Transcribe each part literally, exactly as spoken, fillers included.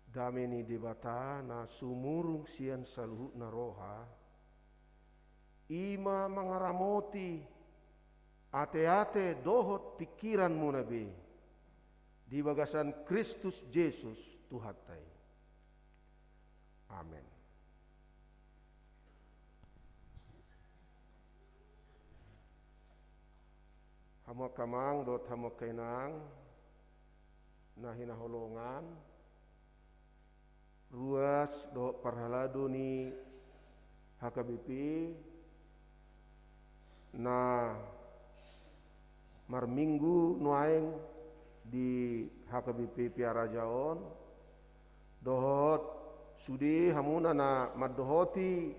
Dame ni Debata na sumurung sian saluhutna roha, i ma mangaramoti ateate dohot pingkiranmuna be di bagasan Kristus Jesus Tuhanta i. Amen. Hamu angka amang dohot hamu angka inang na hinaholongan, ruas dohot parhalado ni H K B P na marminggu nuaeng di H K B P Pearaja on, dohot sude hamuna na mandohoti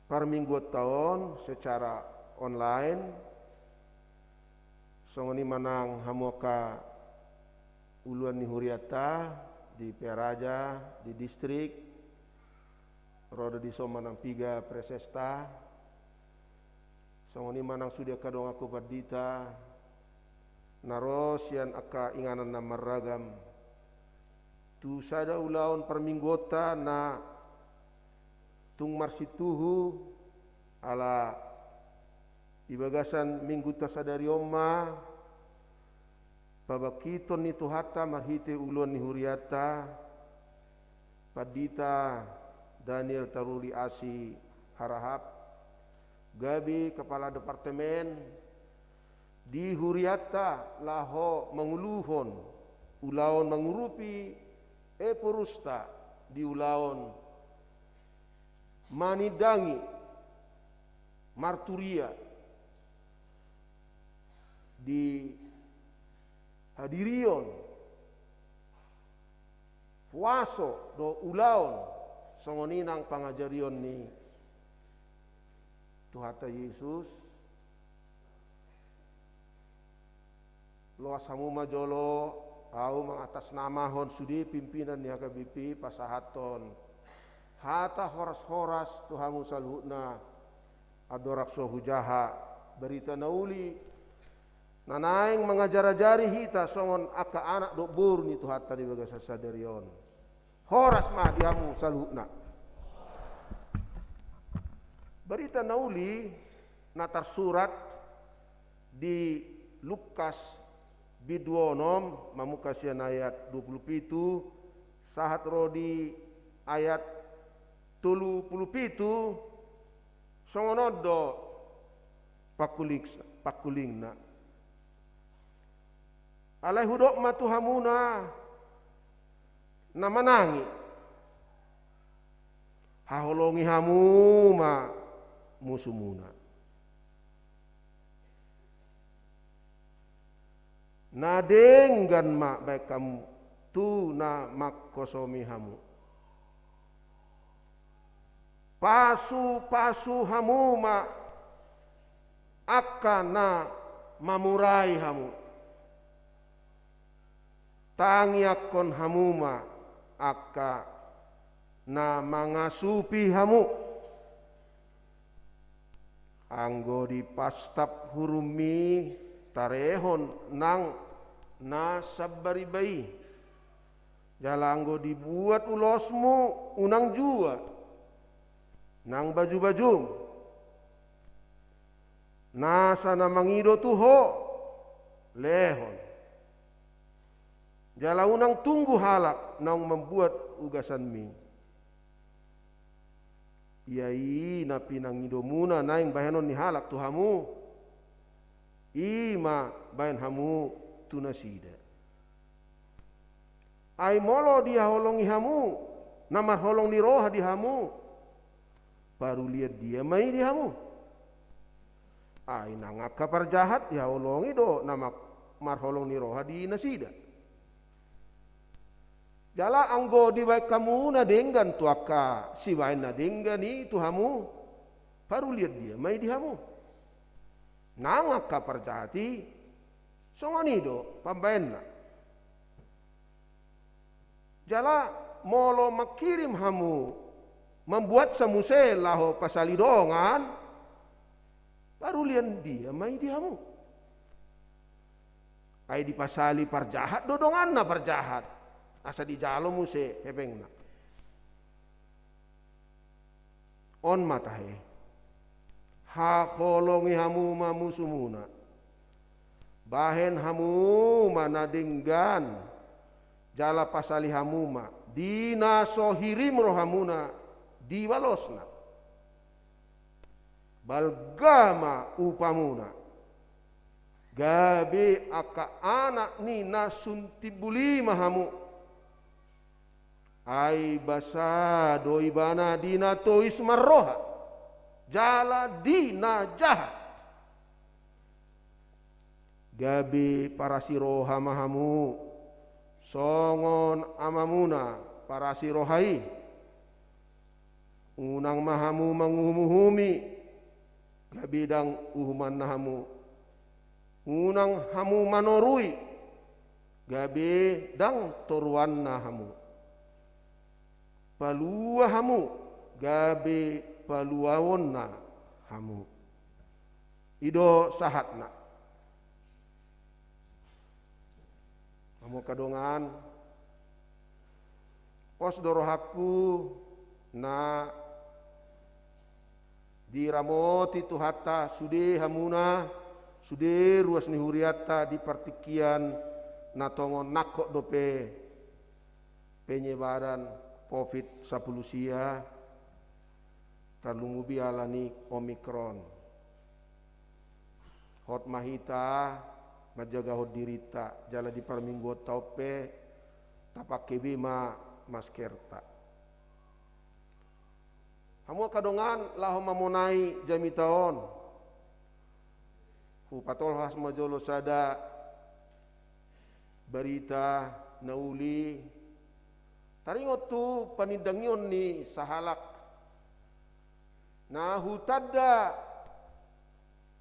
parmingguonta on secara online. Songon i ma nang hamu angka uluan ni hurianta di Pearaja, di distrik, ro do dison ma nang piga presesta. Songon i ma nang sude angka donganku pandita na ro sian angka inganan na marragam tu sada ulaon parmingguonta na tung marsituhu, ala di bagasan minggunta sadari on ma pabangkiton ni Tuhanta marhite uluan ni hurianta, Pandita Daniel Taruli Asi Harahap, gabe Kepala Departemen di hurianta laho manguluhon ulaon mangurupi eporusta di ulaon manindangi marturia di hadirion puaso dohot ulaon songon i nang pangajarion ni Tuhanta Jesus. Loas hamu ma jolo, ahu mangatasnamahon sude pimpinan ni H K B P pasahathon hata horas-horas tu hamu saluhutna. Andorang so hujaha barita na uli na naeng mangajar-ajari hita songon angka anak dohot boru ni Tuhanta di bagasan sadari on. Horas ma di hamu saluhutna. Barita na uli na tarsurat di Lukas bindu onom, mamungka sian ayat dua puluh pitu sahat ro di ayat tolu puluh pitu. Songon on do pangkuling, pangkulingna. Alai hudok ma tu hamuna na manang i, haholongi hamu ma musumuna. Na denggan ma baen hamu tu na manghosomi hamu. Pasu-pasu hamu ma angka na mamurai hamu. Tangiangkon hamu ma angka na mangasupi hamu. Anggo dipastap hurummi, tarehon nang na sambariba i. Jala anggo dibuat ulosmu, unang jua nang baju-bajum. Nasa na mangido tu ho, lehon. Jala unang tunggu halak naung mambuat ugasanmi. Ia i na pinangidomuna naeng bahenon ni halak tu hamu, i ma baen hamu tu nasida. Ai molo dihaholongi hamu na marholong ni roha di hamu, parulian dia ma i di hamu? Ai nang angka parjahat dihaholongi do na ma-, marholong ni roha di nasida. Jala anggo dibaen hamu na denggan tu angka sibaen na denggan i tu hamu, parulian dia ma i di hamu? Nang angka parjahat i songon i do pambaenna. Jala molo mangkirim hamu mambuatsa muse laho pasali dongan, parulian dia ma i di hamu? Ai dipasali parjahat do donganna parjahat. Asa dijalo muse hepengna. On ma tahe. Haholongi hamu ma musumuna. Bahen hamu ma na denggan, jala pasali hamu ma. Di na so hirim rohamuna, dibalosna. Balga ma upamuna. Gabe angka anak ni na sun timbul i ma hamu. Ai basa do ibana di na tois marroha, jala di na jahat. Gabe parasi roha ma hamu, songon amamuna parasi roha i. Unang ma hamu manguhum-uhumi, gabe ndang uhumanna hamu. Unang hamu manorui, gabe ndang toruanna hamu. Palua hamu, gabe paluaonna hamu. I do sahatna. Hamu angka dongan, pos do rohangku na diramoti Tuhanta sude hamuna, sude ruas ni hurianta di partingkian na tongon nangkok dope penyebaran covid sampulu sia, tarlumobi ala ni Omikron. Hot ma hita manjagahon dirinta, jala di parmingguonta on pe tapangke be ma maskerta. Hamu angka dongan, laho mamonai jamita on, hupatolhas ma jolo sada barita na uli, taringot tu panindangion ni sahalak na hutanda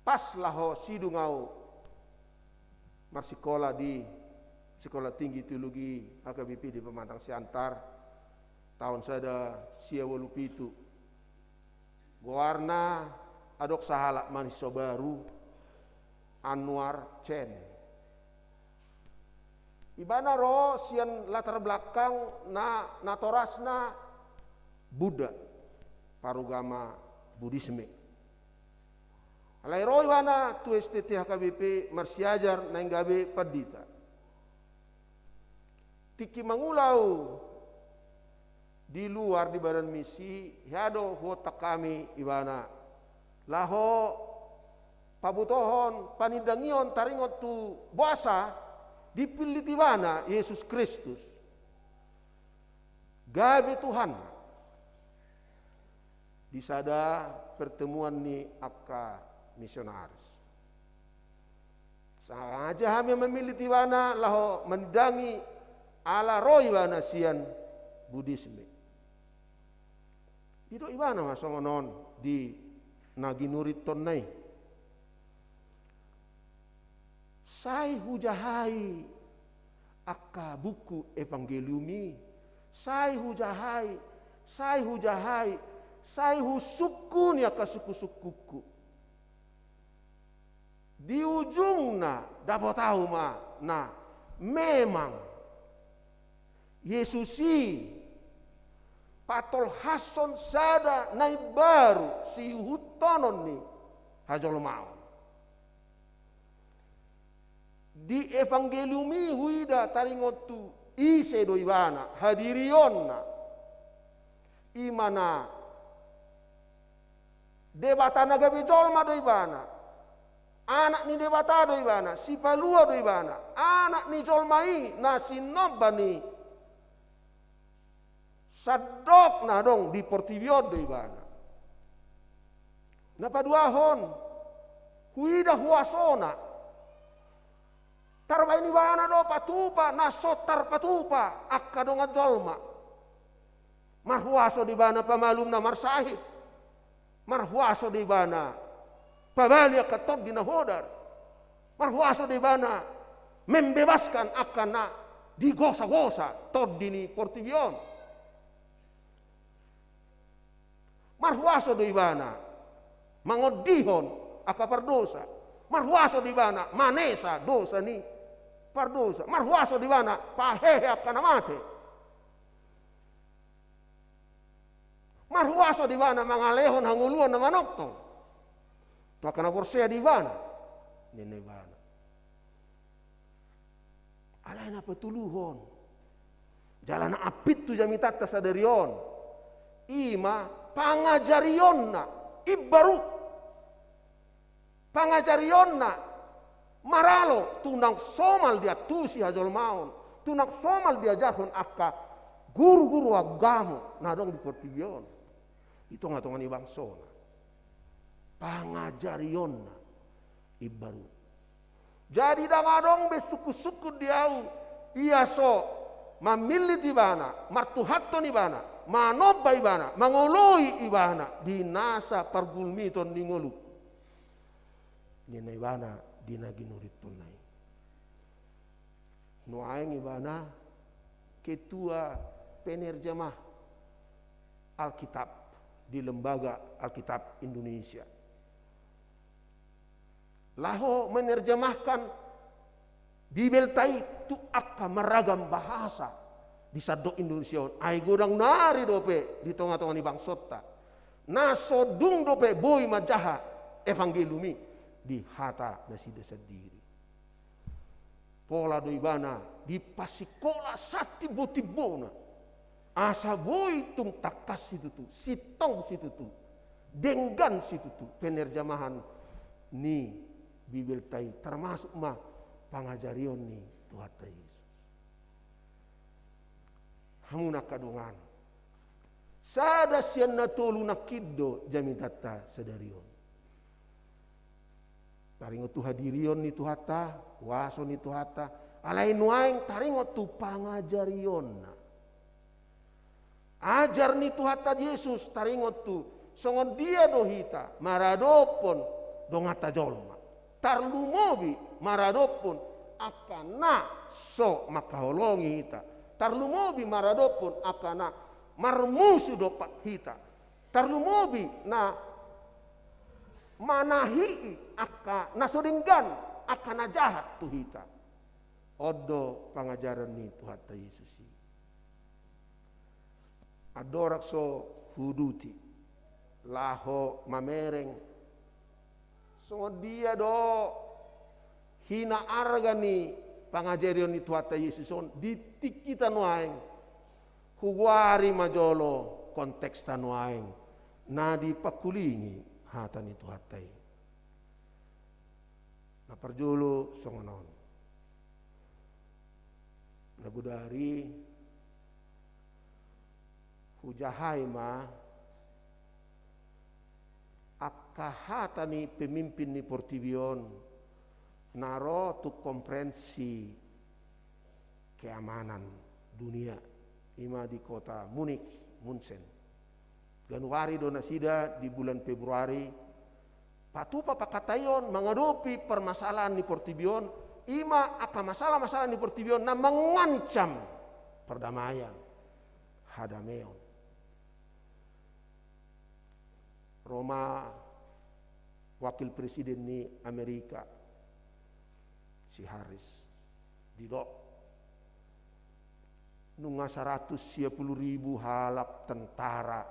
pas laho sidung au marsikola di Sekolah Tinggi Teologi H K B P di Pematang Siantar, taon sada sia ualu pitu. Goarna adong sahalak mahasiswa baru, Anwar Chen. Ibana ro sian latar belakang na natorasna Buddha, parugama Buddhisme. Alai ro ibana tu S T T H K B P marsiajar naeng gabe pandita. Tingki mangula au di luar di badan misi, hea do huontak hami ibana laho pabotohon panindangion taringot tu boasa dipillit ibana Jesus Kristus gabe Tuhanna di sada pertemuan ni angka misionaris. Sengaja hami mamillit ibana laho manindangi ala ro ibana sian Buddhisme. Didok ibana ma songon on di na ginurithonna i. Sai hujahai angka buku Evangelium i, sai hujahai, sai hujahai, sai husungkuni angka sungkun-sungkunku. Di ujungna dapot au ma na memang Jesus i patolhashon sada na imbaru sihuthononna ni hajolmaon. Di Evangelium i huida taringot tu ise do ibana, hadirionna, i ma na Debata na gabe jolma do ibana, anak ni Debata do ibana, sipalua do ibana, anak ni jolma i na sinomba ni sandok na adong di portibi on do ibana. Na paduahon, huida huasona. Tarbaen ibana do patupa na so tarpatupa angka dongan jolma. Marhuaso do ibana pamalum na marsahit. Marhuaso do ibana pabali angka tondi na hodar. Marhuaso do ibana membebaskan angka na digosa-gosa tondi ni portibi on. Marhuaso do ibana mangondihon angka pardosa. Marhuaso do ibana manesa dosa ni pardosa. Marhuaso do ibana pahehe angka na mate. Marhuaso do ibana mangalehon hangoluan na manongtong tu angka na porsea di ibana, ninna ibana. Alai na patoluhon jala na ampit tu jamitanta sadari on, i ma pangajarionna imbaru. Pangajarionna maralo tu naung somal diantusi hajolmaon, tu naung somal diajarhon angka guru-guru agama na adong di portibi on, di tonga-tonga ni bangsona. Pangajarionna imbaru. Jadi ndang adong be sungkun-sungkun di ahu, ia so mamillit ibana, martuhathon ibana, manomba ibana, mangoloi ibana di nasa pargulmiton ni ngolungku, ninna ibana di na ginurithonna i. Nuaeng ibana ketua penerjemah Alkitab di Lembaga Alkitab Indonesia, laho menerjemahkan Bibelta i tu angka maragam bahasa di sandok Indonesia on. Ai godang nari dope di tonga-tonga ni bangsonta na so dung dope boi manjaha evangelium i di hata nasida sandiri. Pola do ibana dipasikola satimbo-timbona, asa boi tung tangkas situtu, sintong situtu, denggan situtu penerjemahan ni Bibelta i, termasuk ma pangajarion ni Tuhanta Jesus. Hamu na angka dongan, sada sian na tolu nangkin do jamitanta sadari on. Taringot tu hadirion ni Tuhanta, huaso ni Tuhanta, alai nuaeng taringot tu pangajarionna. Ajar ni Tuhanta Jesus taringot tu songon dia do hita maradophon donganta jolma, tarlumobi maradophon angka na so mangkaholongi hita, tarlumobi maradophon angka na marmusu dompak hita, tarlumobi na manahii angka na so denggan, angka na jahat tu hita. On do pangajaran ni Tuhanta Jesus i. Andorang so huuduti laho mamereng songon dia do hinaarga ni pangajarion ni Tuhanta Jesus on di tingkita nuaeng, hugoari ma jolo konteksta nuaeng na dipangkulingi hata ni Tuhanta i. Na parjolo songon on. Na godari hujahai ma angka hata ni pemimpin ni portibi on na ro tu konferensi keamanan dunia, i ma di kota Munich, Munchen. Ganup ari do nasida di bulan Februari patupa pangkataion mangadopi permasalahan ni portibi on, i ma angka masalah-masalah ni portibi on na mangancam perdamaian, hadameon. Ro ma wakil presiden ni Amerika, si Harris, didok nunga saratus sia pulu ribu halak tentara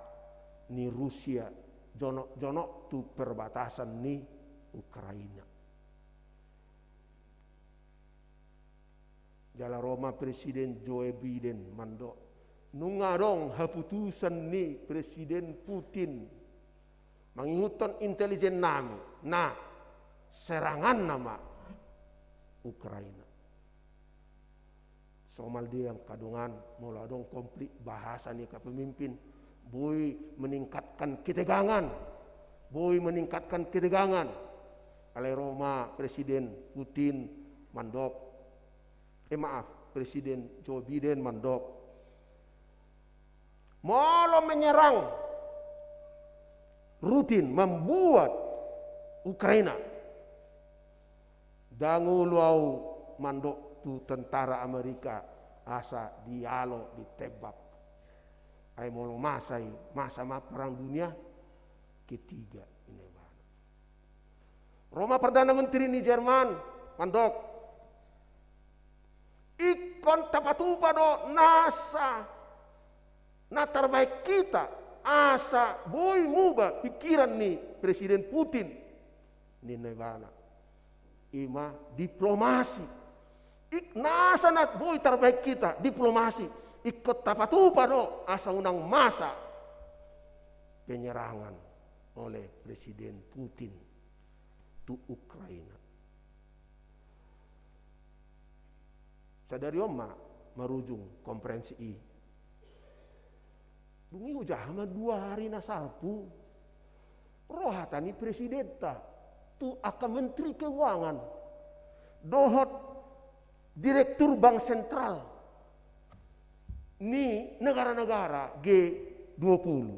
ni Rusia jonok-jonok tu perbatasan ni Ukraina. Jala ro ma Presiden Joe Biden mandok, nunga adong haputusan ni Presiden Putin mangihuthon intelijen nami, na seranganna ma Ukraina. Somal dia angka dongan, molo adong konflik, bahasa ni angka pemimpin boi meningkatkan ketegangan, boi meningkatkan ketegangan. Alai ro ma Presiden Putin mandok, eh maaf, Presiden Joe Biden mandok, molo menyerang rutin, membuat Ukraina, ndang olo au mandok tu tentara Amerika asa dialo, ditembak. Ai molo masa i, masa ma perang dunia ketiga, ninna ibana. Ro ma Perdana Menteri ni Jerman mandok, ingkon tapatupa do nasa na tarbahen hita asa boi muba pikiran ni Presiden Putin, ninna ibana. Ima diplomasi. Ingkon nasa na boi tarbahen hita, diplomasi. Ingkon tapatupa do asa unang masa penyerangan oleh Presiden Putin tu Ukraina. Sadari on ma marujung konferensi i. Dung i hujaha ma dua ari na salpu. Ro hata ni presidenta tu angka menteri keuangan dohot direktur bank sentral ni negara-negara G dua puluh.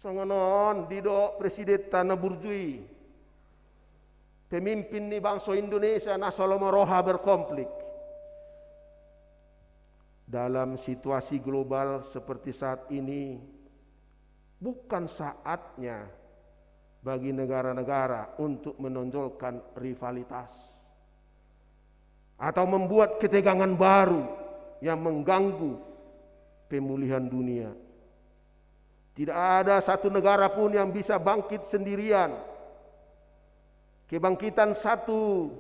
Songon on didok presidenta na burju i. Pemimpin ni bangso Indonesia na so lomo roha berkonflik. Dalam situasi global seperti saat ini, bukan saatnya bagi negara-negara untuk menonjolkan rivalitas atau membuat ketegangan baru yang mengganggu pemulihan dunia. Tidak ada satu negara pun yang bisa bangkit sendirian. Kebangkitan satu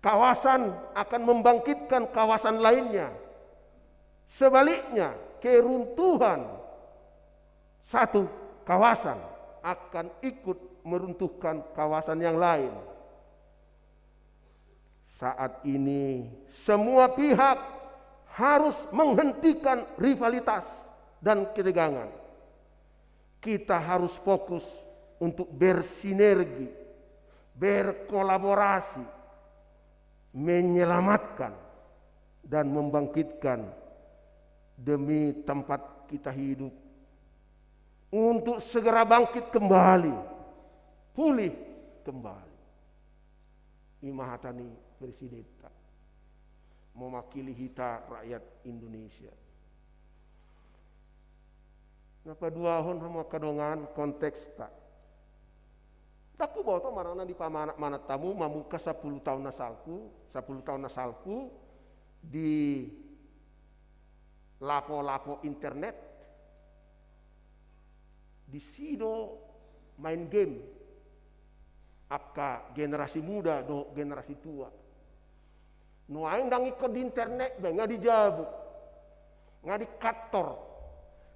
kawasan akan membangkitkan kawasan lainnya. Sebaliknya, keruntuhan satu kawasan akan ikut meruntuhkan kawasan yang lain. Saat ini, semua pihak harus menghentikan rivalitas dan ketegangan. Kita harus fokus untuk bersinergi, berkolaborasi, menyelamatkan, dan membangkitkan demi tempat kita hidup, untuk segera bangkit kembali, pulih kembali. Ima hata ni presidenta mewakili hita rakyat Indonesia. Na paduahon, hamu angka dongan, konteksta. Ndang huboto manang na dipamanamanat hamu mamungka sampulu taon na salpu, sampulu taon na salpu di lapo-lapo internet. Disi do main game angka generasi muda dohot generasi tua. Nuaeng ndang ingkon di internet be, nga di jabu, nga di kantor,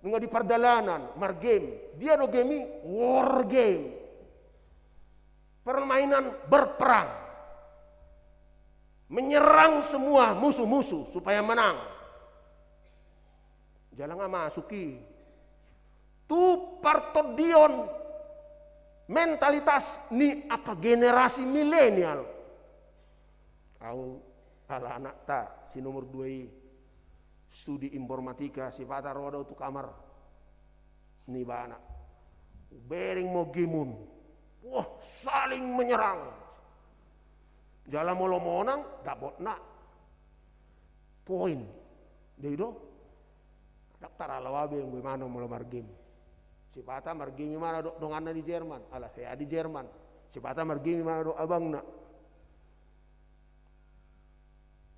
nga di pardalanan margame. Dia do game i? War game. Permainan berperang. Menyerang semua musuh-musuh supaya menang. Jala nga masuk i tu partondion mentalitas ni angka generasi milenial. Au ala anakta si nomor dua i studi informatika, sipata ro do au tu kamar ni ibana. Hubereng ma game on. Wah, saling menyerang. Jala molo monang, dapotna poin. Jadi do. Ndang taralo au be anggo ibana molo margame. Sipata margame ibana dohot donganna di Jerman. Ala sai di Jerman. Sipata margame ibana dohot abangna.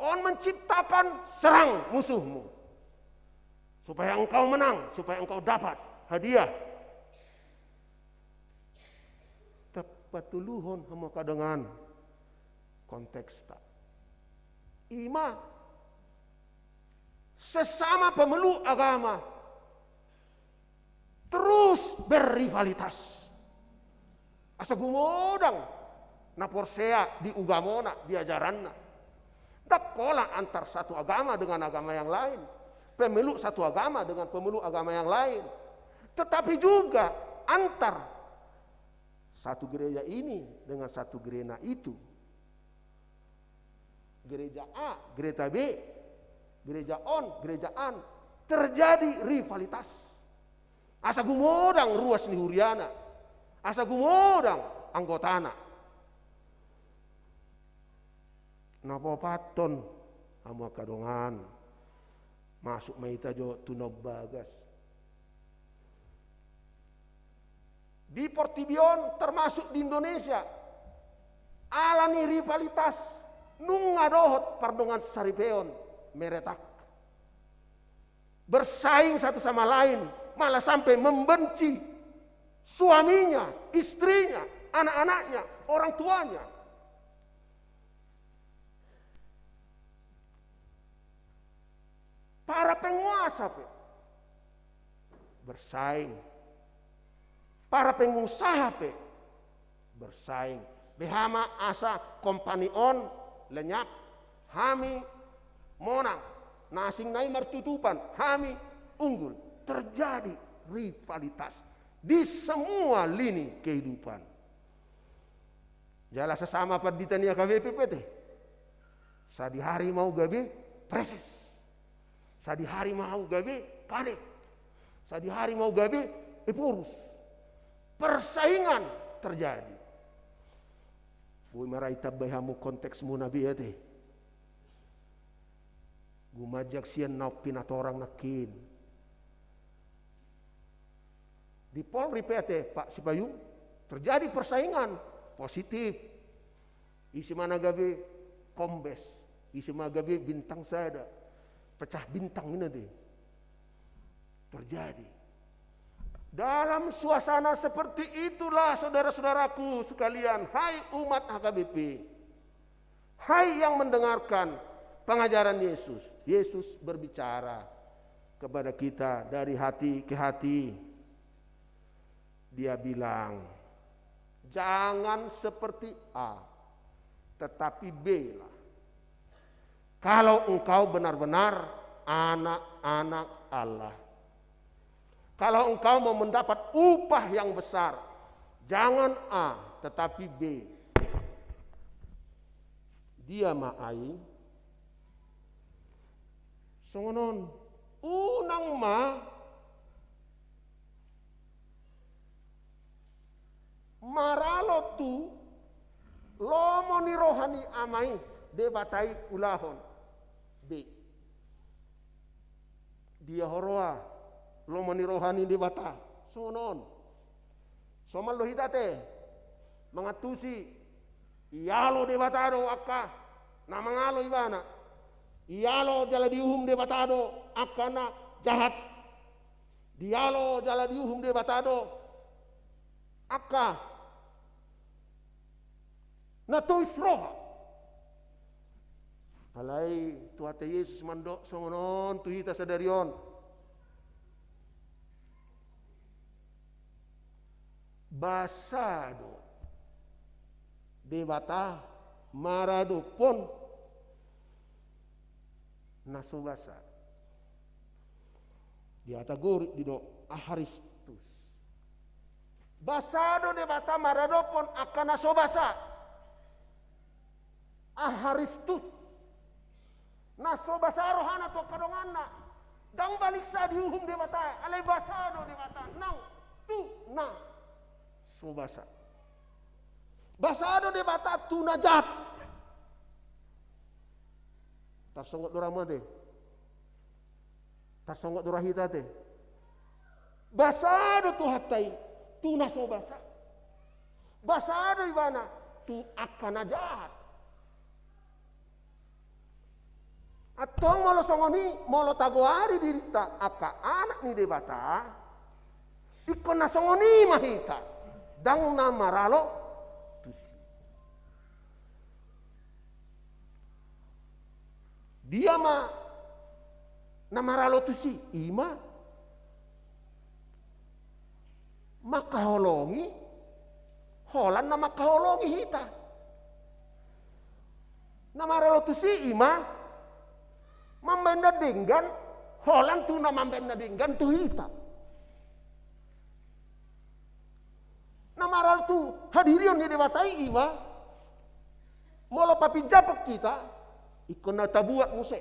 On menciptakan serang musuhmu supaya engkau menang, supaya engkau dapat hadiah. Patoluhon, hamu angka dongan, konteksta. Ima sesama pemeluk agama terus berrivalitas. Asa gumodang na porsea di ugamona, di ajaranna. Ndang pola antar satu agama dengan agama yang lain, pemeluk satu agama dengan pemeluk agama yang lain, tetapi juga antar satu gereja ini dengan satu gereja itu. Gereja A, gereja B, gereja on, gereja an, terjadi rivalitas. Asa gumodang ruas ni huriana, asa gumodang anggotana. Na paopathon, hamu angka dongan, masuk ma hita jo tu na umbagas. Di portibi on, termasuk di Indonesia, ala ni rivalitas, nunga dohot pardongansaripeon meretak. Bersaing satu sama lain Malah sampai membenci suaminya, istrinya, anak-anaknya, orang tuanya. Para penguasa pe bersaing. Para pengusaha pe bersaing. Beha ma asa kompani on lenyap, hami monang, na asing nai martutupan, hami unggul. Terjadi rivalitas di semua lini kehidupan. Jala sasama pandita ni H K B P pe te. Sadihari ma au gabe praeses. Sadihari ma au gabe kadek. Sadihari ma au gabe ephorus. Persaingan terjadi. Boi ma ra itambai hamu konteksmuna be ate. Gumanjang sian naung pinatorang nangkin. Di Polri pe ate, Pak Sipayung, terjadi persaingan positif. Ise ma na gabe kombes, ise ma gabe bintang sada, pecah bintang ini deh. Terjadi. Dalam suasana seperti itulah, saudara-saudaraku sekalian, hai umat H K B P, hai yang mendengarkan pengajaran Yesus, Yesus berbicara kepada kita dari hati ke hati. Dia bilang, "Jangan seperti A, tetapi B lah. Kalau engkau benar-benar anak-anak Allah. Kalau engkau mau mendapat upah yang besar, jangan A, tetapi B." Dia ma ai, songon on, unang ma maralo tu lomo ni roha ni Ama i, Debata i ulahon. Be. Dia huroha lomo ni roha ni Debata. Songon on. Somal do hita te mangantusi, ialo Debata do angka na mangalo ibana. Ialo jala diuhum Debata do angka na jahat. Dialo jala diuhum Debata do angka na tois roha. Alai Tuhanta Jesus mandok songon on tu hita sadari on. Basa do Debata maradophon na so basa. Di hata Gorik didok aharistus. Basa do Debata maradophon angka na so basa. Aharistus. Na so basa rohana tu angka donganna. Ndang baliksa diuhum Debata, alai basa do Debata nang tu na so basa. Basa do Debata tu na jahat. Tarsonggot do ra ma te. Tarsonggot do ra hita te. Basa do Tuhanta i tu na so basa. Basa do ibana tu angka na jahat. Antong molo songon i, molo tagoari dirinta angka anak ni Debata, ingkon na songon i ma hita, ndang na maralo tusi. Dia ma na maralo tusi, i ma mangkaholongi holan na mangkaholongi hita. Na maralo tusi i ma mambaen na denggan holan tu na mambaen na denggan tu hita. Na maralo tu hadirion ni Debata i ma, molo papinjapon hita, ingkon na tabuat muse.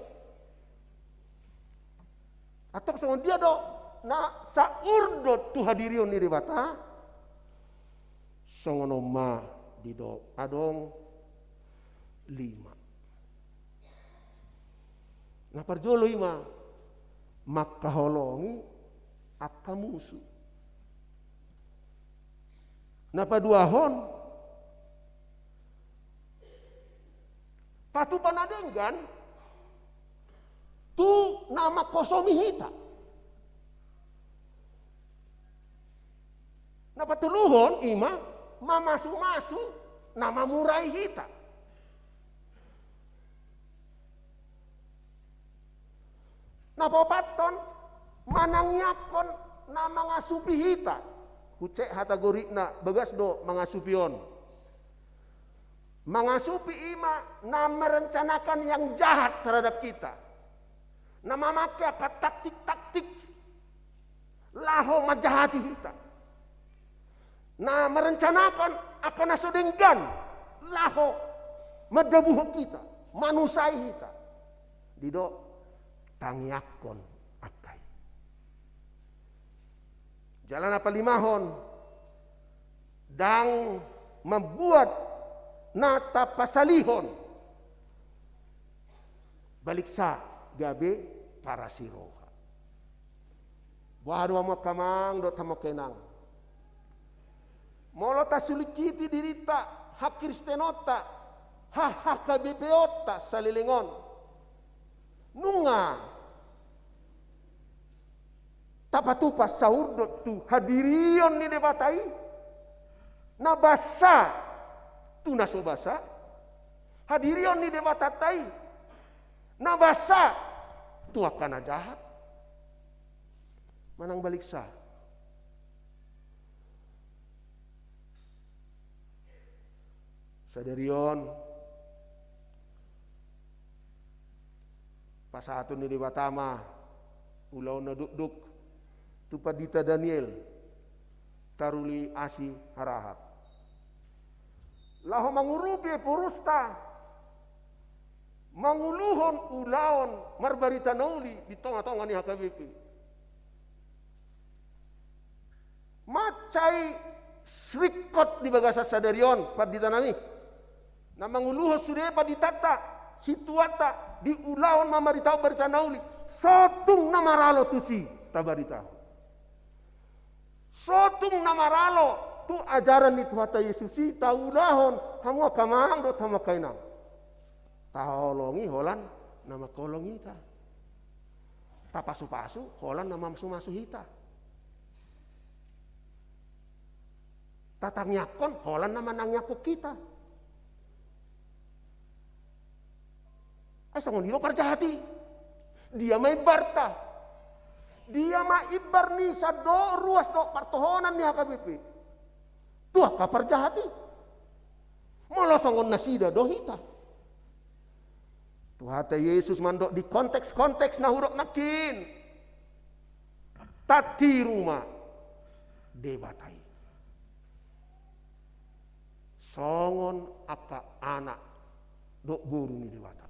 Antong songon dia do na saurdot tu hadirion ni Debata, songon on ma didok adong lima. Na parjolo i ma mangkaholongi angka musu. Na paduahon, patupa na denggan tu na mangkosomi hita. Patoluhon ima mamasumasu na mamurai hita. Na paopathon manangiangkon na mangasupi hita. Hucek hata Gorikna, bagas do mangasupi on. Mangasupi ima na merencanakan yang jahat terhadap kita, na mamake angka taktik-taktik laho manjahati hita, na merencanakan angka na so denggan laho mandabuhon hita, manusai hita. Didok tangiangkon angka i. Jala na palimahon, ndang mambuat na tapasalihon baliksa gabe parasi roha. Boha do hamu angka amang dohot hamu angka inang? Molo tasulingkiti dirinta, hakristenonta, ha-, H K B P onta saleleng on, nunga tapatupa saurdot tu hadirion ni Debata i, na basa tu na so basa, hadirion ni Debatanta i na basa tu angka na jahat. Manang baliksa? Sadari on, pasahaton ni Debata ma ulaon na dokdok tu pandita Daniel, taruli asi harahap, laho mangurupi eporusta, manguluhon ulaon marbarita na uli di tongatonga ni H K B P. Mansai ringkot di bagasan sadari on pandita nami, na manguluhon sude panditanta, sintuanta di ulaon mamaritahon barita na uli, sotung na maralo tusi tabaritahon. Sotung na maralo tu ajaran ni Tuhanta Jesus i taulahon, hamu angka amang dohot hamu angka inang. Taholongi holan na mangholongi hita. Tapasupasu holan na mamasumasu hita. Tatangiangkon holan na manangiangkon hita. Ai songon i do parjahat i. Dia ma imbarta? Dia ma imbar ni sandok ruas dohot partohonan ni H K B P tu angka parjahat i? Molo songon nasida do hita. Tuhanta Jesus mandok di konteks-konteks na hudok nangkin, tatiru ma Debata i songon angka anak dohot boru ni Debata.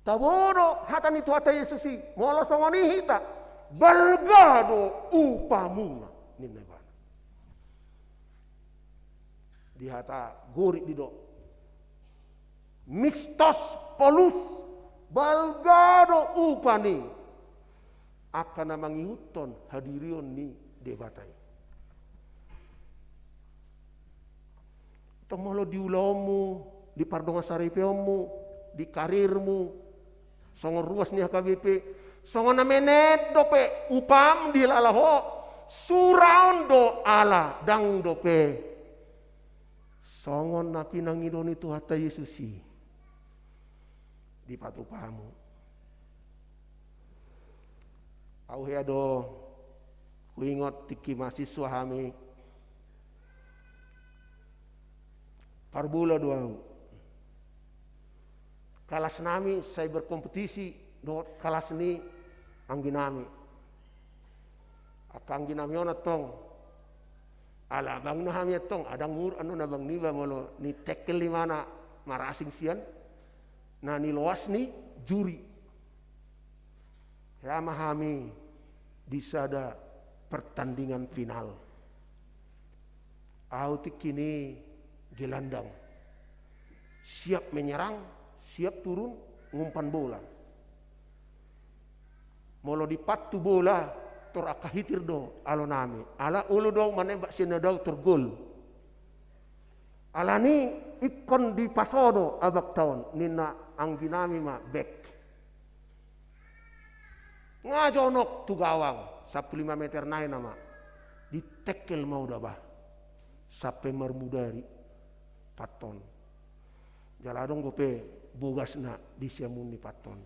Tabo do hata ni Tuhanta Jesus i, molo songon i hita, balga do upamuna, ninna ibana. Di hata Gorik didok, mistos polus, balga do upa ni angka na mangihuthon hadirion ni Debata i. Tong molo di ulaonmu, di pardongansaripeonmu, di karirmu, songon ruas ni H K B P, songon na menet dope upam dilala ho, suraon do ala ndang dope songon na pinangido ni Tuhanta Jesus i dipatupa hamu. Ahu hea do huingot tingki mahasiswa hami, parbola do ahu. Kalas nami sai berkompetisi dohot kalas ni anggi nami. Angka anggi nami on antong, ala abangna hami antong, ndang muruk annon abang niba molo ni tekel imana marasing sian na niloas ni juri. Hea ma hami di sada pertandingan final. Ahu tingki i gelandang, siap menyerang, siap turun ngumpan bola. Molo dipantu bola, tor angka hitir do alo nami. Ala olo do ahu manembak sian na dao tor gol. Alani ingkon dipaso do abangta on, ninna anggi nami ma bek. Nga jonok tu gawang, sampulu lima meter nai nama. Ditengkel ma uda bah, sampe marmudari pat on. Jala adong dope bogasna di siamun ni pat on.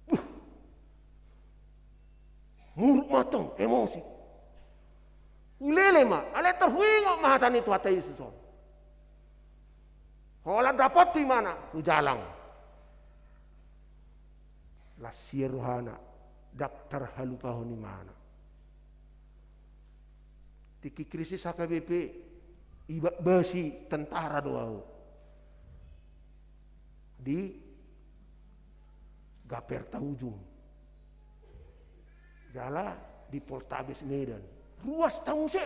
Buh. Muruk ma tong, emosi. Hulele ma, alai tar huingot ma hata ni Tuhanta Jesus on. Holan dapot tu imana, hujalang. Las sian rohana, ndang tarhalupahon imana. Tingki krisis H K B P, ibagbasi tentara do au. Di Gaperta Ujung. Jala di Poltabes Medan. Ruas taon muse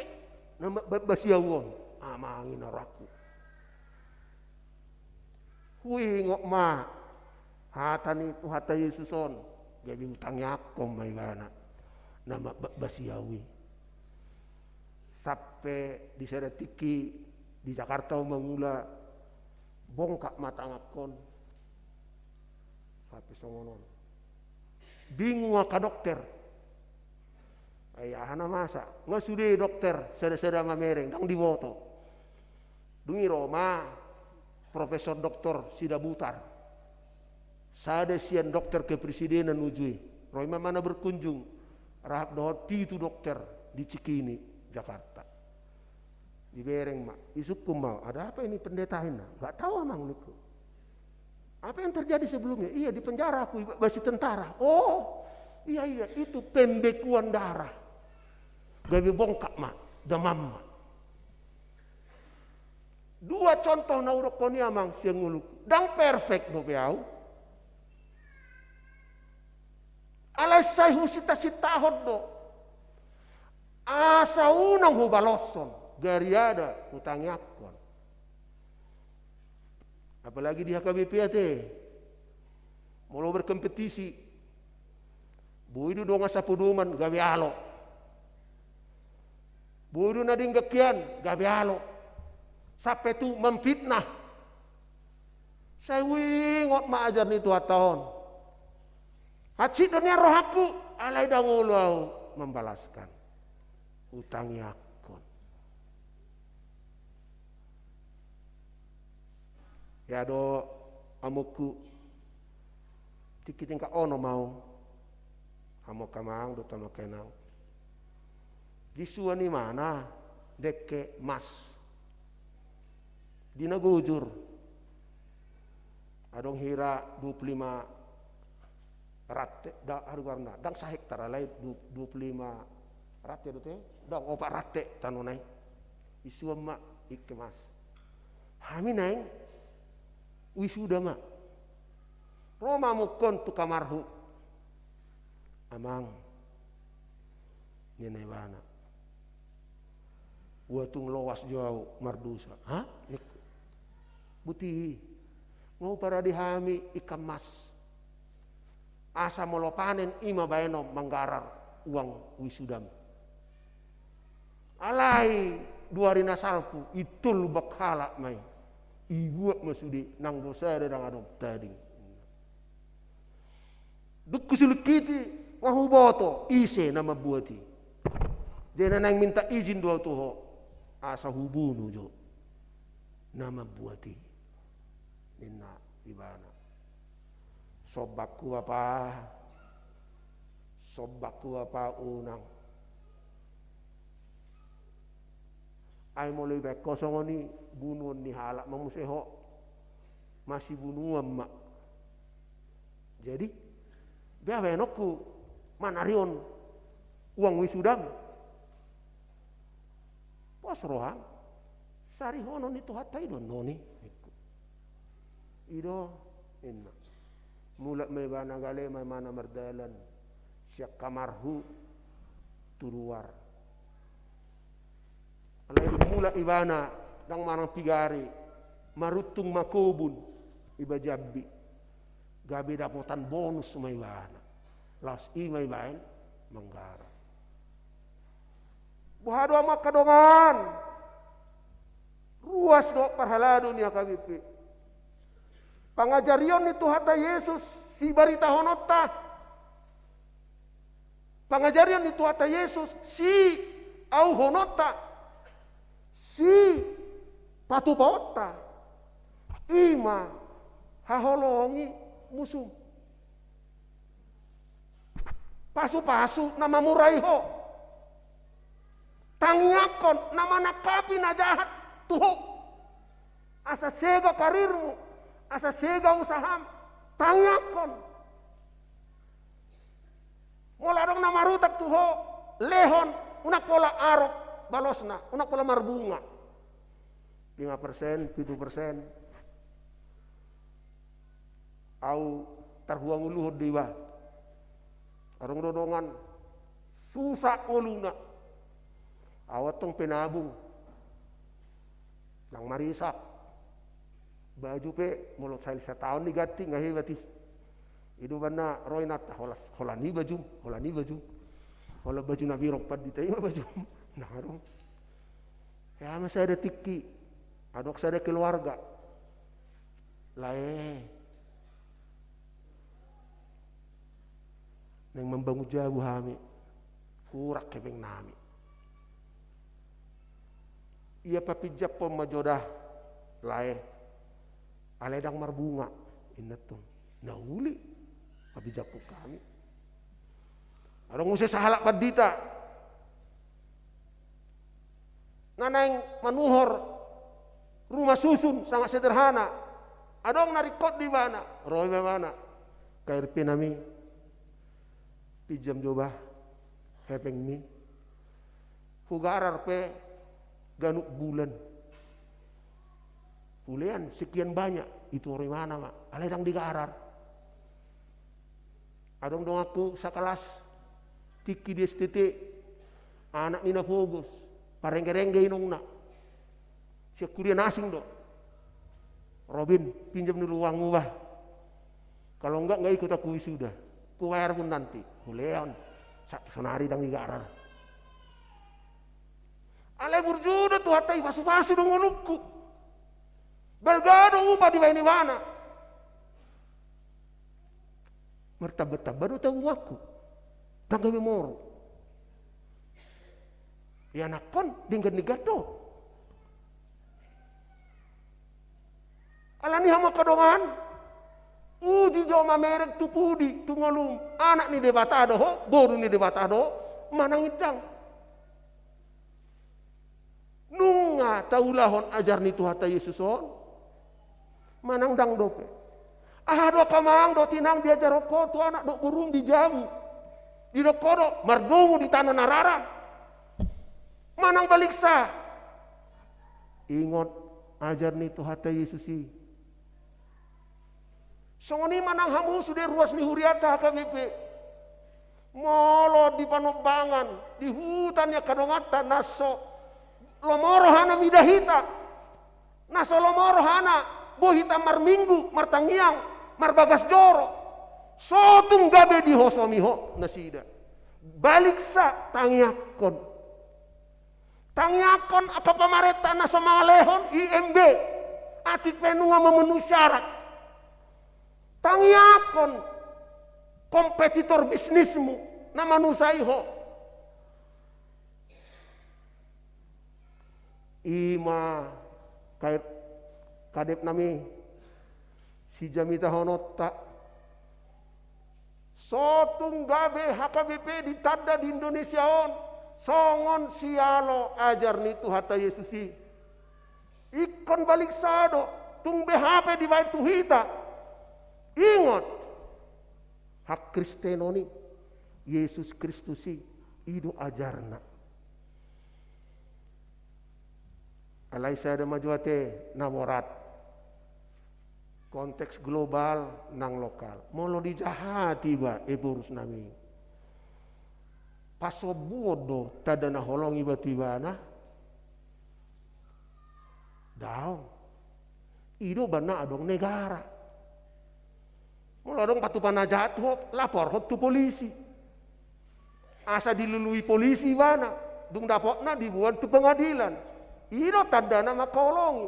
na mambagbasi au on. Amang inang rohangku. Huingot ma hata ni Tuhanta Jesus on, gabe hutangiangkon ma ibana na mambagbasi au i. Sampe di sada tingki di Jakarta au mangula, bongkak ma tangankon. Sampe songon on. Bingung angka dokter. Ai aha na masa? Nga sude dokter sada-sada mamereng, ndang diboto. Dung i ro ma Profesor Doktor Sidabutar, sada sian dokter kepresidenan uju i. Ro i ma ibana berkunjung, rap dohot pitu dokter di Cikini, Jakarta. Dibereng ma, isungkun ma, "Ada apa ini pendeta?" ninna. "Nggak tahu, Amang," ningku. "Apa yang terjadi sebelumnya?" "Iya, di penjara aku, ibagbasi tentara." "Oh, iya, iya, itu pembekuan darah." Gabe bongkak ma, damam ma. Dua contoh na hudokkon i, Amang, sian ngolungku. Ndang perfect dope au. Alai sai husinta-sintahon do. Asa unang hubaloshon, gariada hutangiangkon. Apalagi di H K B P ate. Molo berkompetisi. Boi do dongan sapodoman, gabe alo. Boi do na denggan hian, gabe alo. Sampe tu mamfitnah. Sai huingot ma ajar ni Tuhanta on. Hansit do nian rohangku, alai ndang olo au mambalaskan. Hutangiangkon. Ia do, amongku, tingki tingkat onom au. Among amang dohot amang inang. Disuan imana dengke emas. Di na gojur. Adong hira dua puluh lima rante, da, aha do goarna, ndang sahektar alai du-, dua puluh lima rante do te, ndang opat rante tanona i. Disuan ma dengke emas. Hami naeng wisuda ma. Ro ma amongkon tu kamarhu. Amang, ninna ibana. Ua tung loas jo au mardosa. Ha? Ningku. Boti, nga huparade hami dengke emas. Asa molo panen i ma baenon manggarar uang wisudam. Alai dua ari na salpu, i tolu bak halak ma i. Ibuat ma sude, nang do sada ndang adong tading. Dung husulingkiti, nga huboto, ise na mambuat i. Jadi na naeng minta izin do au tu ho, asa hubunu jo na mambuat i. Ninna ibana. Sombangku bapa, sombangku bapa unang. Ai molo ibaen ho songon i, bunuon ni halak ma muse ho. Masibunuan ma. Jadi, bea baenonku manarihon uang wisudam. Pos roham, sarihonon ni Tuhanta i do annon i. I do, ninna. Mulak ma ibana, gale ma ibana mardalan sian kamarhu tu luar. Alai dung mulak ibana, ndang manang pigari, maruntung ma kobun iba Jambi. Gabe dapotan bonus ma ibana. Laos i ma ibaen manggarar. Boha do amang angka dongan? Ruas do parhalado ni H K B P. Pangajarion ni Tuhanta Jesus, sibaritahononta. Pangajarion ni Tuhanta Jesus, siauhononta, sipatupaonta, i ma haholongi musum. Pasupasu na mamurai ho. Tangiangkon na manangkapi na jahat tu ho. Asa sega karirmu, asa sega usaham. Tangiangkon. Molo adong na marutang tu ho, lehon, unang pola arok balosna, unang pola marbunga. Lima persen, pitu persen. Au tarhuang uluhon do iba. Adong do dongan susa ngoluna. Au antong penabung. Ndang marisak. Baju pe molo sahali sataon diganti nga hebat i. I do umbahen na ro inanta, holan i bajum, holan i bajum. Holan baju na birong pandita i ma bajum. Ndang adong. Hea ma sada tingki. Adong sada keluarga. Lae. Naeng mambangun jabu hami. Hurang hepeng nami. Ia papinjamhon ma jo da, lae. Alai ndang marbunga, inna tutu. Na uli, papinjamhon hami. Adong muse sahalak pandita. Na naeng manuhor rumah susun sangat sederhana. Adong na ringkot di ibana, ro ibana. K R P nami. Pinjam jo bah hepengmi. Hugarar pe ganup bulan. Hulean sekian banyak, itu ro ibana ma. Alai ndang digarar. Adong donganku sakelas, tingki di S T T, anak ni na pogos, parengge-rengge inongna. Sian huria na asing do. Robin, pinjam dulu uangmu bah. Kalau enggak, enggak ikut aku wisuda. Kubayar pun nanti. Hulean. Sa-, sonari ndang digarar. Alai burju do Tuhanta i, pasupasu do ngolungku. Balga do upa dibaen ibana. Martamba-tamba do tabunganku. Ndang gabe moro. Ianakhon denggan-denggan do. Alani i hamu angka dongan, uji jo mamereng tu pudi, tu ngolum, anak ni Debata do ho, boru ni Debata do ho, manang ndang. Nunga taulahon ajar ni Tuhanta Jesus on, manang ndang dope. Aha do angka amang dohot inang diajarhon ho tu anak dohot borum di jabu? Didok ho do, mardomu di tano na rara. Manang baliksa. Ingot ajar ni Tuhanta Jesus i. Songon i ma nang hamu sude ruas ni hurianta H K B P. Molo di panombangan, di huta ni angka donganta, na so lomo rohana mida hita. Na so lomo rohana boi hita marminggu, martangiang, marbagas joro. So tung gabe dihosomi ho nasida. Baliksa, tangiangkon. Tangiangkon angka pamarenta na so mangalehon I M B, atik pe nunga memenuhi syarat. Tangiangkon kompetitor bisnismu na manusai ho. I ma ka-, kadep nami sijamitahononta. So tung gabe H K B P ditanda di Indonesia on songon sialo ajar ni Tuhanta Jesus i. Ingkon baliksa do, tung beha pe dibaen tu hita. Ingot, hakristenon i, Jesus Kristus i, i do ajarna. Alai sada ma jo ate na borat. Konteks global nang lokal. Molo dijahati iba, ephorus nami, pasombuon do tanda na holong iba tu ibana? Daong. I do umbahen na adong negara. Molo adong patupa na jahat ho, laporhon tu polisi. Asa dilului polisi ibana, dung dapotna diboan tu pengadilan. I do tandana mangkaholongi.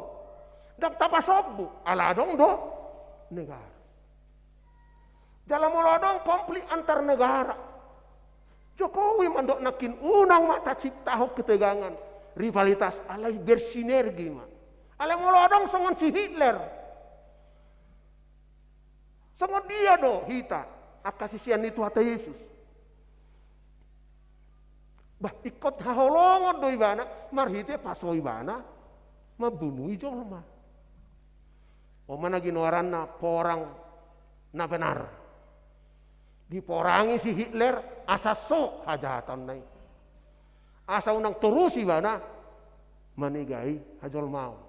Ndang tapasombu, ala adong do negara. Jala molo adong konflik antar negara, Jokowi mandok nangkin unang ma taciptahon ketegangan, rivalitas, alai bersinergi ma. Alai molo adong songon si Hitler, songon dia do hita angka sisean ni Tuhanta Yesus? Bah, ingkon haholongon do ibana marhite paso ibana mambunui jolma. On ma na ginoaranna porang na benar. Diporangi si Hitler asa so hajahatonna i, asa unang torus ibana manegai hajolmaon.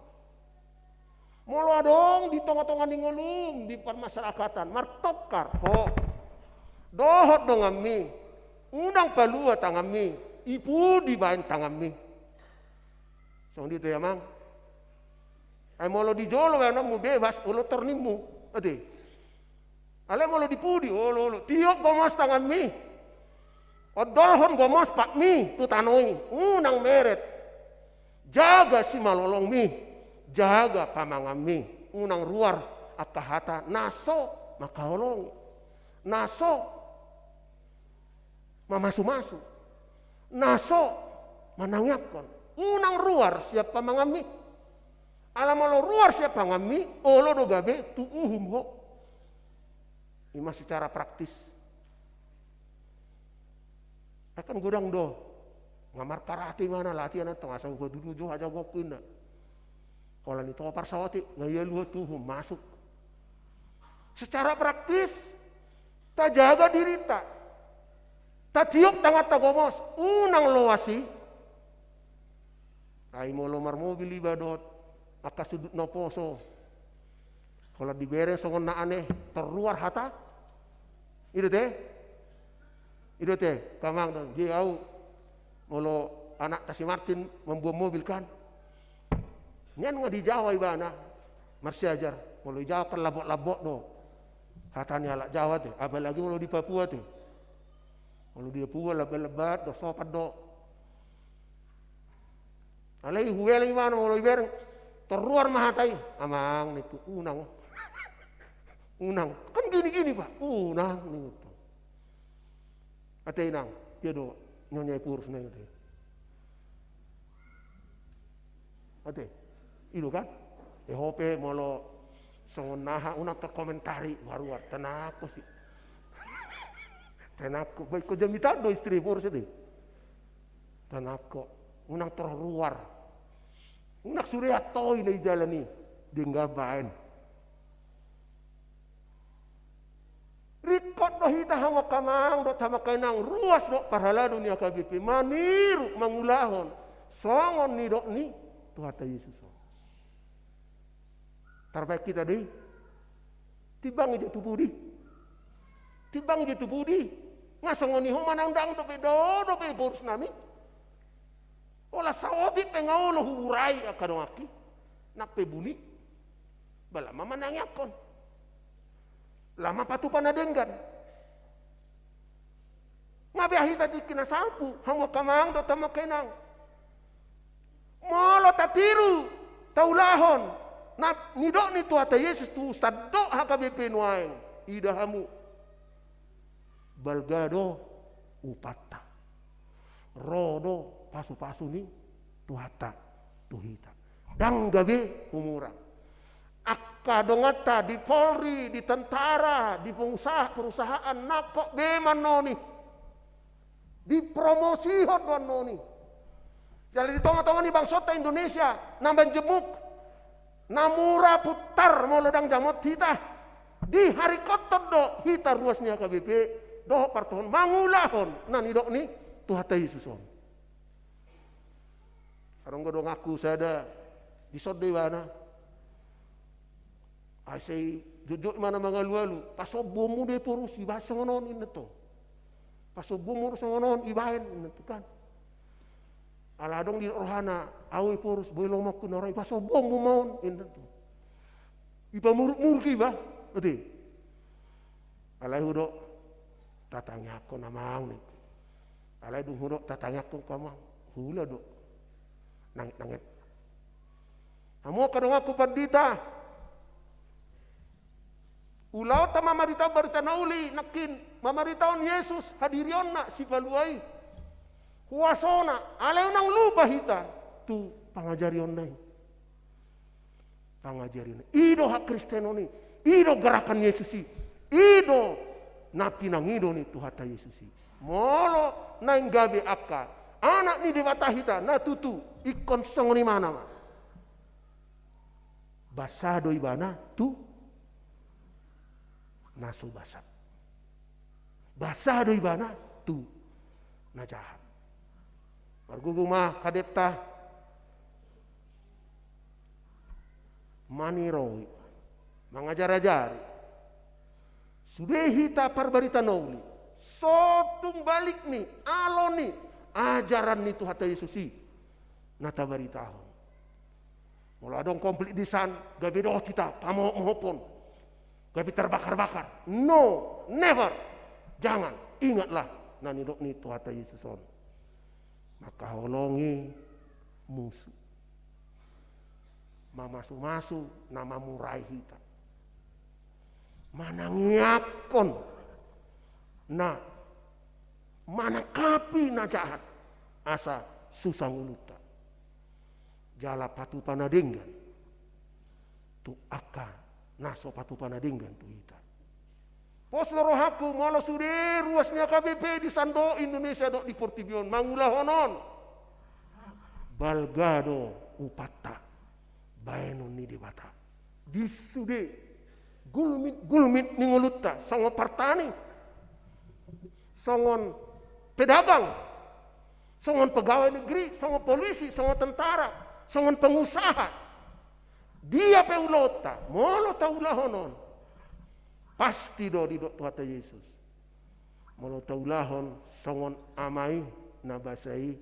Molo adong di tonga-tonga ni ngolum di parmasyarakatan martongkar, ho, dohot donganmi, unang palua tanganmi, i pudi baen tanganmi. Songon dia do i, Amang. Ai molo di jolo baenonmu bebas, olo tornimmu, ate. Alai molo di pudi, olo, olo, tiop gomos tanganmi. Ondolhon gomos patmi tu tano i, unang meret. Jaga simalolongmi, jaga pamanganmi, unang ruar angka hata na so mangkaholongi, na so mamasu-masu, na so manangiangkon. Unang ruar sian pamanganmi. Ala molo ruar sian panganmi, olo do gabe tu uhum ho. I ma secara praktis. Ai kan godang do. Nga markarate ibana, latihan antong asa hupadudu jo hajagoonku, inna. Holan ditopar saotik, nga ia luhut tu uhum, masuk. Secara praktis, tajaga dirinta. Tatiop tanganta gomos, unang loas i. Ai molo marmobil iba dohot angka sundut na poso, holan dibereng songon na aneh, terruar hata. I do ate? I do ate, Amang, do, je au molo anakta si Martin mamboan mobil kan. Nian nga di Jawa ibana marsiajar, molo di Jawa kan lambok-lambok do hata ni halak Jawa ate, apalagi molo di Papua ate. Molo di Papua lambat-lambat do, sopan do. Alai hueleng ibana molo dibereng, terruar ma hata i. Amang, ningku, unang. Unang. Kan gini-gini, Pak. Unang, ningku. Ate, Inang, dia do Nyonya Epurus na i, ate. Ate, i do kan? E, ho pe molo songon na aha, unang terkomentari, ruar-ruar, tenang ho si. Tenang ho, baen ho jamitan do istri Epurus, ate. Tenang ho, unang terruar. Unang sude antoi na i jalan i, denggan baen. Ringkot do hita, hamu angka amang dohot hamu angka inang, ruas dohot parhalado ni H K B P maniru mangulahon songon nidok ni Tuhanta Jesus on. Tarbaen hita do i. Timbang i do tu pudi. Timbang i do tu pudi. Nga songon i ho manang ndang dope do dope borus nami. Holan saotik pe nga olo huurai angka donganki. Nang pe buni. Ba lam ma manangiangkon. Lam ma patupa na denggan. Nga bea hita tingki na salpu, hamu angka amang dohot hamu angka inang. Molo tatiru, taulahon na nidok ni Tuhanta Jesus tu sandok H K B P nuaeng, ida hamu. Balga do upatta. Ro do pasupasu ni Tuhanta tu hita. Ndang gabe humurang. Angka donganta di Polri, di tentara, di pengusaha, perusahaan, nangkok be mannoni. Dipromosihon do annoni. Jala di tongatonga ni bangsonta Indonesia na manjemuk, na mura puntar molo ndang jamot hita, diharingkothon do hita ruas ni H K B P dohot partohon mangulahon na nidok ni Tuhanta Jesus on. Adong do donganku sada, dison do ibana. Ai sai jotjot ibana mangalualu, pasombuonmu do Epurus, ibaen songon on, inna tutu. Pasombuonmu do songon on, ibaen, inna tutu kan. Ala adong didok rohana, au Epurus, boi lomoku na ro i, pasombuonmu ma on, inna tutu. Ipamurukmuruk iba, ate. Alai hudok, tatangiangkon amang, ningku. Alai dung hudok tatangiangkon ho amang, huula do nangetnanget. Hamu angka donganku pandita. Ulaonta mamaritahon barita na uli nangkin, mamaritahon Jesus, hadirionna, sipalua i, huasona, alai unang lupa hita tu pangajarionna i. Pangajarionna i. I do hakristenon i, i do gerakan Jesus i, i do na pinangido ni Tuhanta Jesus i. Molo naeng gabe angka anak ni Debata hita na tutu, ingkon songon i ma nama. Basa do ibana tu na so basa. Basa do ibana tu na jahat. Margogo ma kadetta maniroi, mangajar-ajari. Sude hita parbarita na uli, so tung balik ni, alo ni ajaran ni Tuhanta Jesus i na tabaritahon. Molo adong konflik di san, gabe dohot hita pamohopmohophon, gabe tarbakar-bakar. No, never. Jangan. Ingatlah na nidok ni Tuhanta Jesus on. Mangkaholongi musu, mamasu-masu na mamurai hita, manangiangkon na manangkapi na jahat asa susa ngolunta, jala patupa na denggan tu angka na so patupa na denggan tu hita. Pos do rohangku molo sude ruas ni H K B P di sandok Indonesia dohot di portibi on mangulahon on, balga do upatta baenon ni Debata di sude gulmit-gulmit ni ngolunta, songon partani, songon pedagang, songon pegawai negeri, songon polisi, songon tentara, songon pengusaha. Dia pe ulaonta, molo taulahon on, pasti do didok Tuhanta Jesus, molo taulahon songon Ama i na basa i,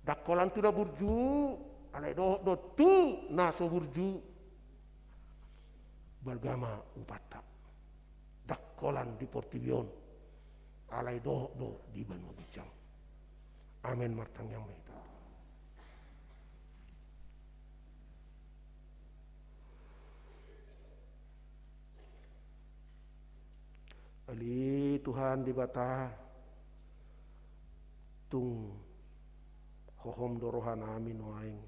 ndang holan tu na burju, alai dohot do tu na so burju. Balga ma upatta, ndang holan di portibi on, alai dohot do di banua ginjang. Amen. Martangiang ma hita. Ale Tuhan Debata, tung hohom do rohanami nuaeng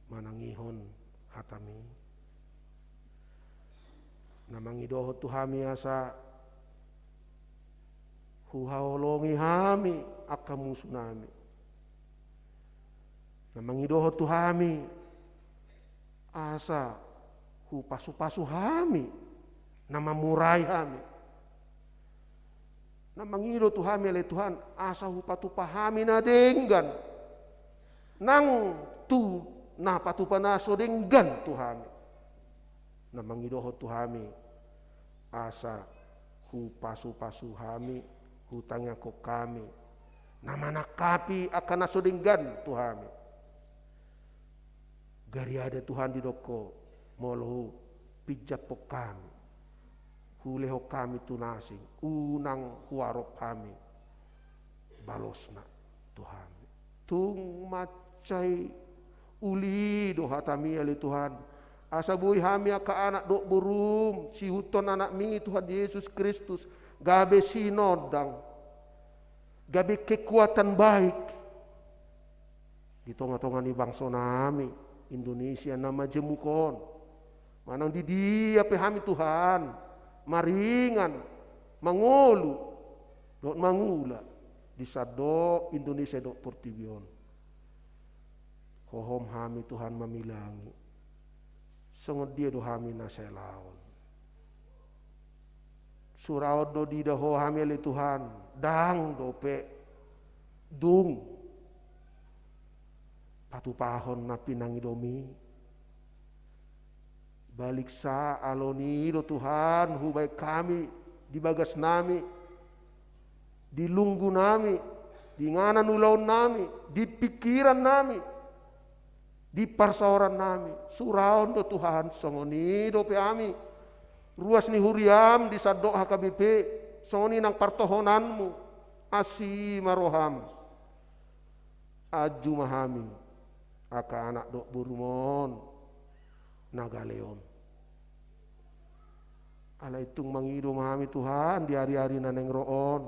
manangihon hatami, na mangidohon tu hami asa huhaholongi hami angka musunami, na mangidohon tu hami asa hupasupasu hami na mamurai hami, na mangido tu hami ale Tuhan asa hupatupa hami na denggan nang tu na patupa na so denggan tu hami, na mangidohon tu hami asa hupasupasu hami, hutangiangkon hami na manangkapi angka na so denggan tu hami. Gariada Tuhan didok Ho, molo hupinjamhon hami, hulehon hami tu na asing, unang huarop hami balosna tu hami. Tung mansai uli do hatami ale Tuhan, asa boi hami angka anak dohot borum, siihuthon anakmi Tuhan Jesus Kristus, gabe sinondang, gabe kekuatan baik di tongatonga ni bangsonami Indonesia na majemuk on. Manang di dia pe hami Tuhan maringan, mangolu dohot mangula di sandok Indonesia dohot portibi on, hohom hami Tuhan mamilangi. Songon dia do hami na salaon? Suraon do diida Ho hami ale Tuhan? Ndang dope. Dung patupahon na pinangidomi. Baliksa alo ni i do Tuhan hubaen hami di bagasnami, di lunggunami, di inganan ulaonnami, di pingkirannami, di parsaorannami. Suraon do Tuhan, songon i dope hami ruas ni huriam di sandok H K B P, songon i nang partohonanmu. Asi ma roham, anju ma hami angka anak dohot borum on na gale on. Alai tung mangido ma hami Tuhan di ari-ari na naeng ro on.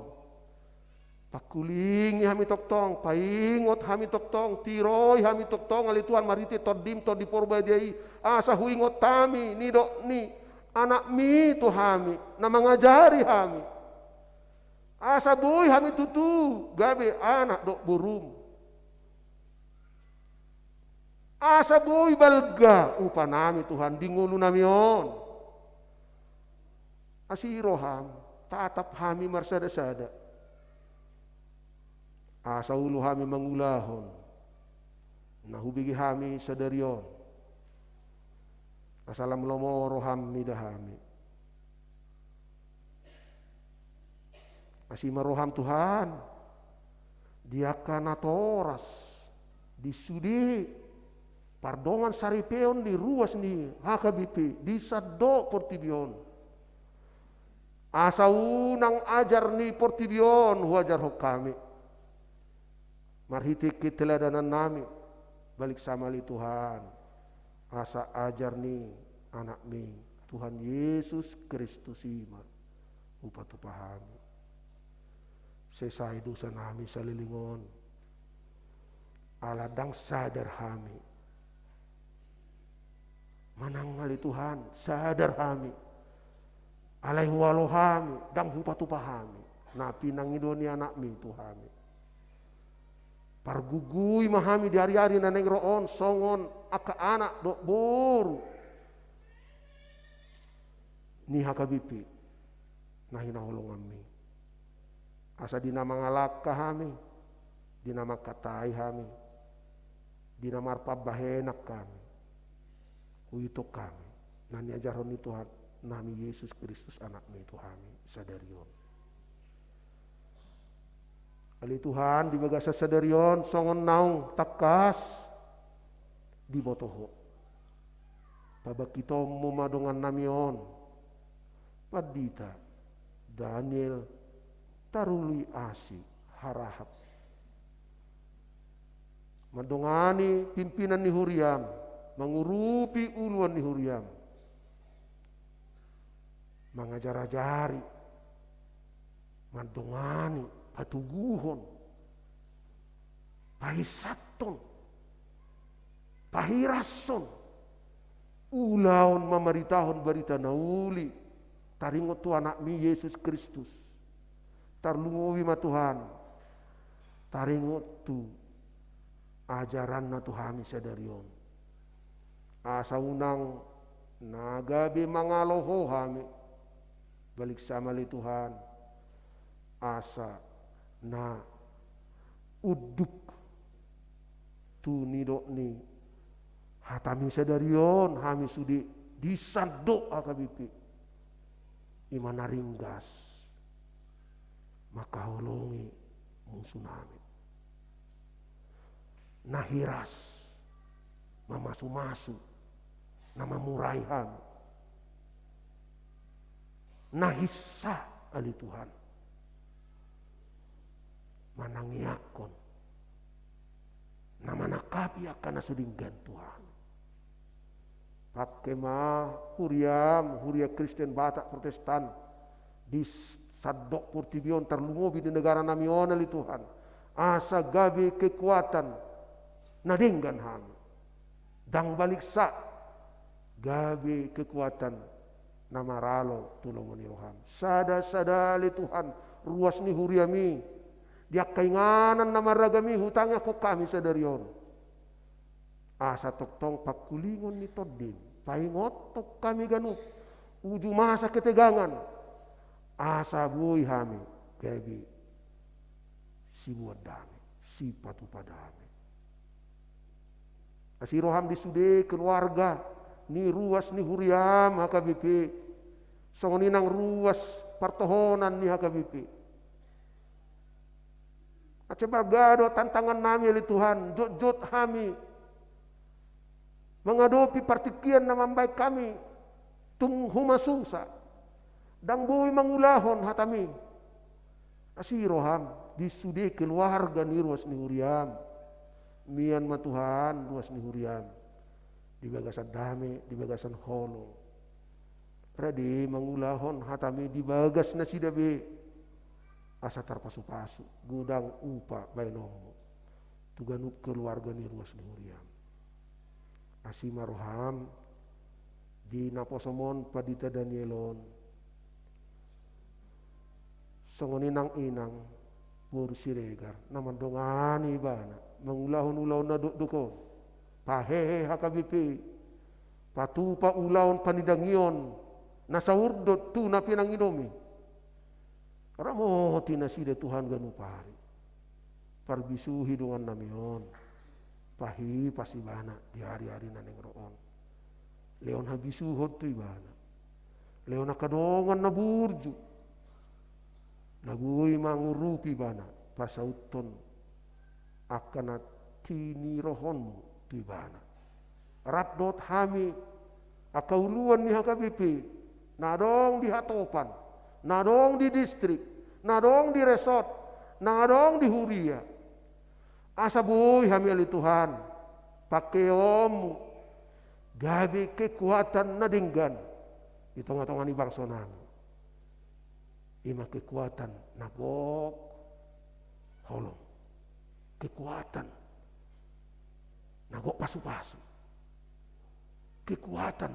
Pangkulingi hami tongtong, paingot hami tongtong, tiroi hami tongtong, ale Tuhan, marhite Tondim, Tondi Porbadia i, asa huingot hami nidok ni Anakmi tu hami, na mangajari hami. Asa boi hami tutu gabe anak dohot borum. Asa boi balga upanami Tuhan di ngolunami on. Asi roham, tatap hami marsada-sada. Asa olo hami mangulahon na hubege hami sadari on. Asa lam lomo roham mida hami. Asi ma roham Tuhan, di angka natoras, di sude pardongan saripeon ni ruas ni H K B P di sandok portibi on. Asa unang ajar ni portibi on huajarhon hami. Marhite keteladanannami, balik sama ale Tuhan. Asa ajar ni Anakmi, Tuhan Yesus Kristus i ma hupatupa hami. Sesa i dosanami saleleng on. Ala ndang sadar hami. Manang ale Tuhan, sadar hami. Alai hualo hami, ndang hupatupa hami na pinangido ni Anakmi tu hami. Pargugui ma hami di ari-ari na naeng ro on songon angka anak dohot boru ni H K B P na hinaholonganmi. Asa di na mangalangka hami, di na mangkatai hami, di na marpambahenan hami, huitehon hami na niajarhon ni Tuhan nami Yesus Kristus Anakmi tu hami sadari on. Ale Tuhan, di bagasan sadari on songon naung tangkas diboto Ho. Pabangkitonmu ma dongannami on, Pandita Daniel Taruli Asi Harahap. Mandongani pimpinan ni huriam, mangurupi uluan ni huriam. Mangajar-ajari, mandongani, patoguhon, pahisathon, pahirashon, ulaon mamaritahon barita na uli, taringot tu Anakmi Yesus Kristus. Tarlumobi ma Tuhan, taringot tu ajaranna tu hami sadari on. Asa unang na gabe mangalo Ho hami, balik sama ale Tuhan, asa na unduk tu nidok ni hatami sadari on hami sude di sandok H K B P. I ma na ringgas mangkaholongi musunami. Na hiras mamasu-masu, na mamurai hami. Na hinsa ale Tuhan manangiangkon, na manangkapi angka na so denggan Tuhan. Pangke ma huriam, huria Kristen Batak Protestan di sandok portibi on, tarlumobi di negaranami on ale Tuhan, asa gabe kekuatan na denggan hami. Ndang balik sa, gabe kekuatan na maralo tu lomo ni roham. Sada-sada ale Tuhan, ruas ni huriami, di angka inganan na marragam i hutangiangkon hami sadari on. Asa tongtong pangkulingon ni Tondim, paingothon hami ganup uju masa ketegangan, asa boi hami gabe siboan dame, sipatupa dame. Asi roham di sude keluarga ni ruas ni huriam H K B P, songon i nang ruas partohonan ni H K B P. Asa balga do tantangannami ale Tuhan, jotjot hami mangadopi partingkian na mambahen hami tung humasusa, ndang boi mangulahon hatami. Asi roham di sude keluarga ni ruas ni huriam. Mian ma Tuhan ruas ni huriam di bagasan dame, di bagasan holong. Rade mangulahon hatami di bagas nasida be, asa tarpasupasu godang upa baenonmu tu ganup keluarga ni ruas ni huriam. Asi ma roham di naposomon pandita Daniel on. Songon i nang inang boru Siregar na mandongani ibana mangulahon ulaon na dokdok on, pahehe H K B P, patupa ulaon panindangion na saurdot tu na pinangidomi. Ramoti nasida Tuhan ganup ari. Parbisuhi dongannami on, pahipas ibana di ari-ari na naeng ro on. Lehon habisuhon tu ibana, lehon angka dongan na burju na boi mangurupi ibana, pasauthon angka na tinirohonmu tu ibana. Rap dohot hami angka uluan ni H K B P na adong di hatopan, na adong di distrik, na adong di resort, na adong di huria. Asa boi hami ale Tuhan pangkeonmu gabe kekuatan na denggan di tonga-tonga ni bangso nami. Ima kekuatan na gok holong, kekuatan na gok pasu-pasu, kekuatan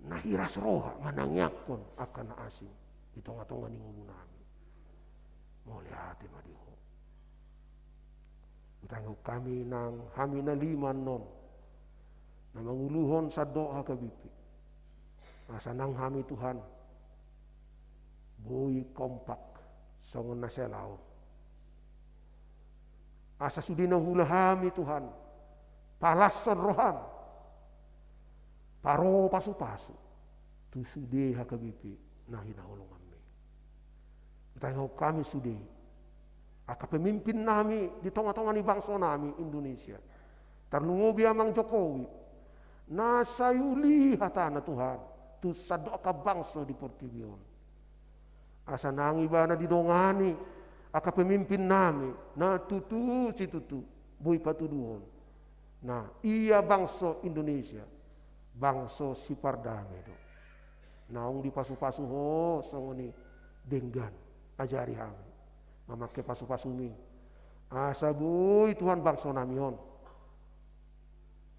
na hiras roha manangiangkon angka na asing di tonga-tonga ni ngolu nami. Mauliate ma di Ho. Hutangihon hami nang hami na lima annon na manguluhon sandok H K B P. Asa nang hami Tuhan boi kompak songon na selaon. Asa sude na huula hami Tuhan palashon roham, paro pasu-pasu tu sude H K B P na hinaholonganmi. Hutangihon hami sude angka pemimpin nami di tonga-tonga ni bangso nami Indonesia, tarlumobi Amang Jokowi, na sai uli hatana Tuhan tu sandok angka bangso di portibi on. Asa nang ibana didongani angka pemimpin nami na tutu situtu boi patuduhon na ia bangso Indonesia bangso sipardame do. Naung dipasu-pasu Ho songon i denggan, ajari hami mamangke pasu-pasumi asa boi Tuhan bangso nami on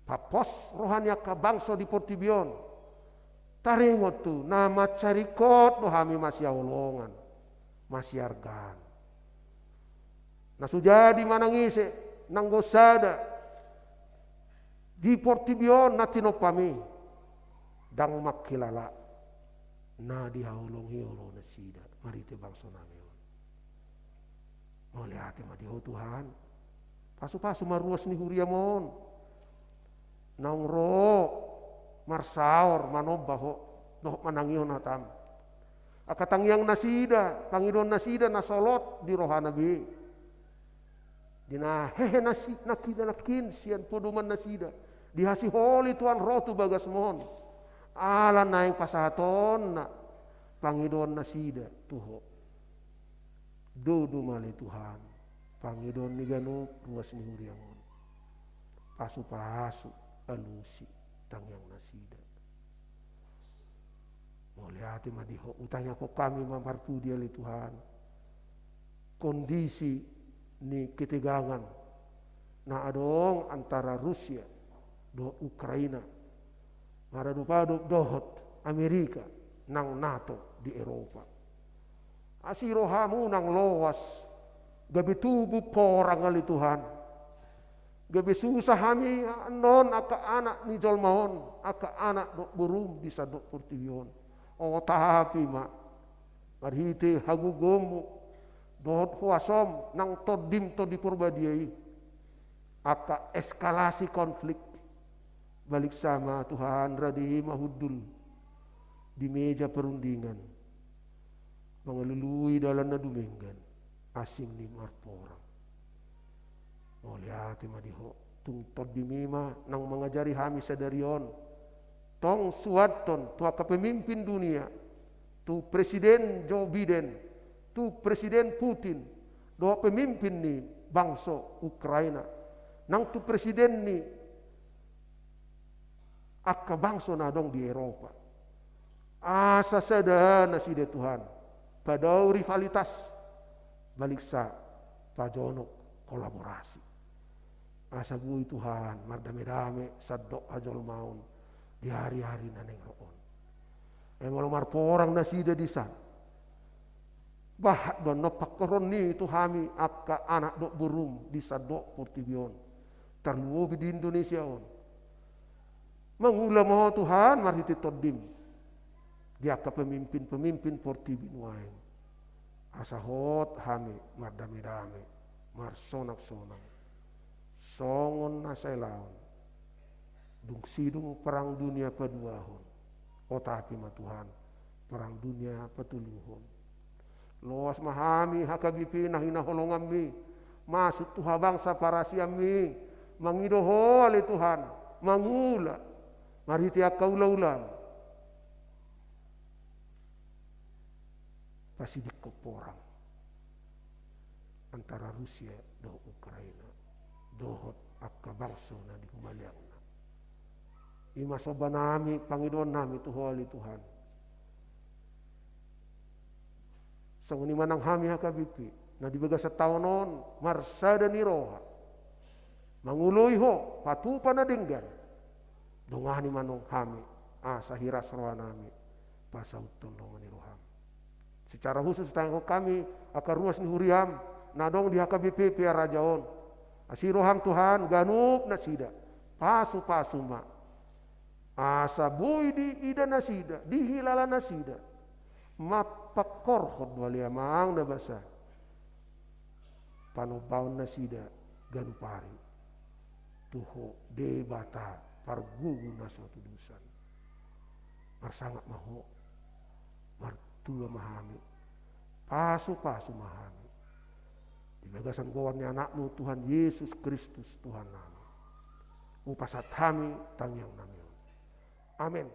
papos roha ni angka bangso di portibi on. Taringot tu na mansai ringkot do hami masihaholongan, masihargaan. Na so jadi manang ise nanggo sada di portibi on na tinompami ndang mangkilala na dihaholongi olo nasida marhite bangso nami on. Mauliate ma di Ho Tuhan. Pasu-pasu ma ruas ni huriam on naung ro marsaor manomba Ho dohot manangihon hatam. Angka tangiang nasida, pangidoan nasida na solot di rohana be, di na hehe nasi-, nangkin, nangkin sian podoman nasida, dihasiholi Tuhan ro tu bagasmon. Ala naeng pasahatonna pangidoan nasida tu Ho. Dodo ma ale Tuhan pangidoan ni ganup ruas ni huriam on. Pasu-pasu, alusi tangiang nasida. Mauliate ma di Ho. Hutangihon hami ma marpudi ale Tuhan kondisi ni ketegangan na adong antara Rusia dohot Ukraina, maradopadop dohot Amerika nang NATO di Eropa. Asi rohamu nang loas gabe tubu porang ale Tuhan. Gabe susah hami annon angka anak ni jolma on, angka anak dohot borum di sandok portibi on. O tapi ma marhite hagogoonmu dohot huasom nang Tondim Tondi Porbadia i, angka eskalasi konflik balik sama Tuhan rade ma hundul di meja perundingan, mangalului dalan na dumenggan, asing ni marporang. Mauliate ma di Ho. Tung Tondimi ma nang mangajari hami sadari on. Tong suanton tu angka pemimpin dunia, tu Presiden Joe Biden, tu Presiden Putin, dohot pemimpin ni bangso Ukraina, nang tu presiden ni angka bangso na adong di Eropa, Asa sada nasida Tuhan, padao rivalitas, baliksa pajonok kolaborasi. Asa boi Tuhan mardame-dame sandok hajolmaon di ari-ari na naeng ro on. Ai molo marporang nasida di san, bahat do annon pangkorhon ni tu hami angka anak dohot borum di sandok portibi on, tarlumobi di Indonesia on. Mangula ma Ho Tuhan marhite Tondim di angka pemimpin-pemimpin portibi nuaeng, asa hot hami mardame-dame, marsonang-sonang songon na saelaon. Dung sidung Perang Dunia Paduahon, otapi ma Tuhan Perang Dunia Patoluhon. Loas ma hami H K B P na hinaholonganmi masuk tu habangsa parasianmi, mangido Ho ale Tuhan, mangula marhite angka ula-ulam. Pasidingkon porang antara Rusia dohot Ukraina, dohot angka bangso na di humaliangna. I ma sombanami, pangidoannami tu Ho ale Tuhan. Songon i ma nang hami H K B P na di bagasan taon on marsada ni roha mangoloi Ho, patupa na denggan. Dongani ma nang hami asa hiras rohanami pasauthon lomo ni roham. Secara khusus tangihon hami angka ruas ni huriam na adong di H K B P Pearaja on. Asi roham Tuhan, ganup nasida, pasu-pasu ma asa boi diida nasida, dihilala nasida, mampangkorhon do ale Amang na basa panombaon nasida ganup ari tu Ho Debata pargogo na so tudosan. Marsangap ma Ho, martua ma hami, pasu-pasu ma hami di bagasan goar ni Anakmu Tuhan Yesus Kristus Tuhannami. Hupasahat hami tangiangnami on. Amen.